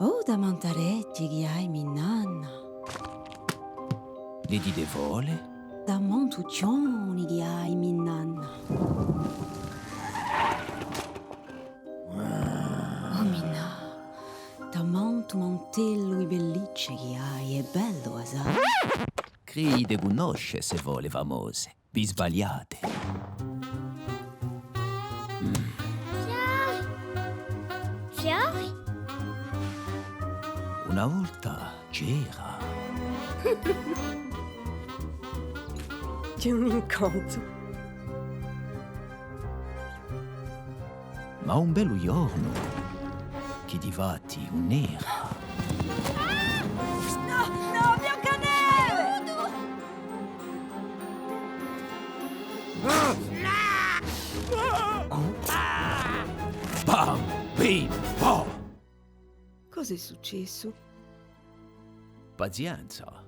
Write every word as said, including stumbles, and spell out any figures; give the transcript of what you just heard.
Oh, tamantu reti chì hai, minnanna. Li dite fole? Tamantu chjoni chì hai, minnanna. Oh, minnà, tamantu mantellu di pellicce chì hai, hè bellu, a sai. Cridi di cunnosce ste fole famose. Vi sbagliate. Fiori! Fiori! Una volta c'era. Chì un incantu. Ma un bellu ghjornu, chì difatti ùn era. Ah! Nò, nò, u mo canè! Bam! Bim! Bò! Cosa hè successu? Pazienza.